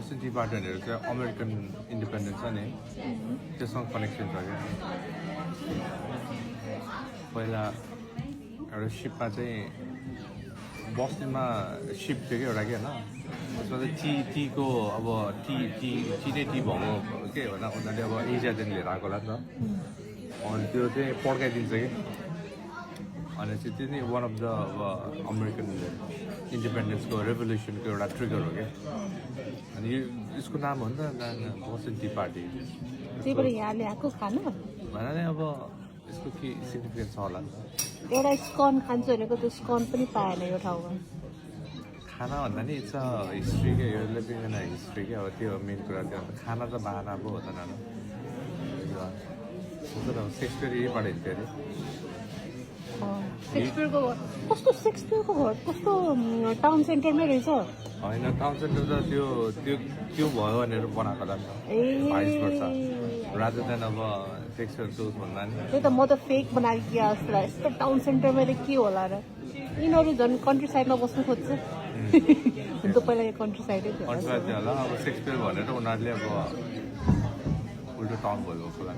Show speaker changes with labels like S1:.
S1: Boston T party भनेर चाहिँ American independence छ नि त्यससँग कनेक्सन छ क्या पहिला एउटा सिपमा चाहिँ बोस्टनमा सिप थियो कि एउटा के होइन त्यसमा चाहिँ टीको अब टी नै टी भएको के भन्दा उनीहरूले अब एसियादेखि लिएर आएको होला नि त अनि त्यो चाहिँ पड्काइदिन्छ कि अनि चाहिँ त्यो चाहिँ वान अफ द अब अमेरिकन इन्डिपेन्डेन्सको रेभोल्युसनको एउटा ट्रिगर हो क्या अनि यसको नाम हो नि त बोस्टन टी पार्टी
S2: त्यही भएर यहाँ ल्याएको खानु
S1: भन नै अब यसको के सिग्निफिकेन्स छ होला नि त
S2: एउटा स्कन खान्छु भनेको त्यो स्कन पनि पाएन यो ठाउँमा
S1: खाना भन्दा नि इट्स हिस्ट्री क्या यो लिभिङ इन हिस्ट्री क्या अब त्यो मेन कुरा त्यो खाना त बाहना पो हो त नानु सेक्सपियर यहीबाट हिँड्थ्यो अरे
S2: सेक्सपियरको घर कस्तो सेक्सपियरको घर कस्तो टाउन सेन्टरमै रहेछ
S1: होइन टाउन सेन्टर त त्यो भयो भनेर बनाएको होला नि त 22 वर्ष रादर देन अब सेक्सपियर टुज भन्दा नि
S2: त्यही त म त फेक बनाएको कि जस्तो लाग्यो यस्तो टाउन सेन्टरमा त के होला र यिनीहरू झन् कन्ट्री साइडमा बस्नु खोज्छ हुन त पहिला यो कन्ट्री साइडै थियो
S1: होला अब सेक्सपियर भनेर उनीहरूले अब उल्टो टाउन भयो होला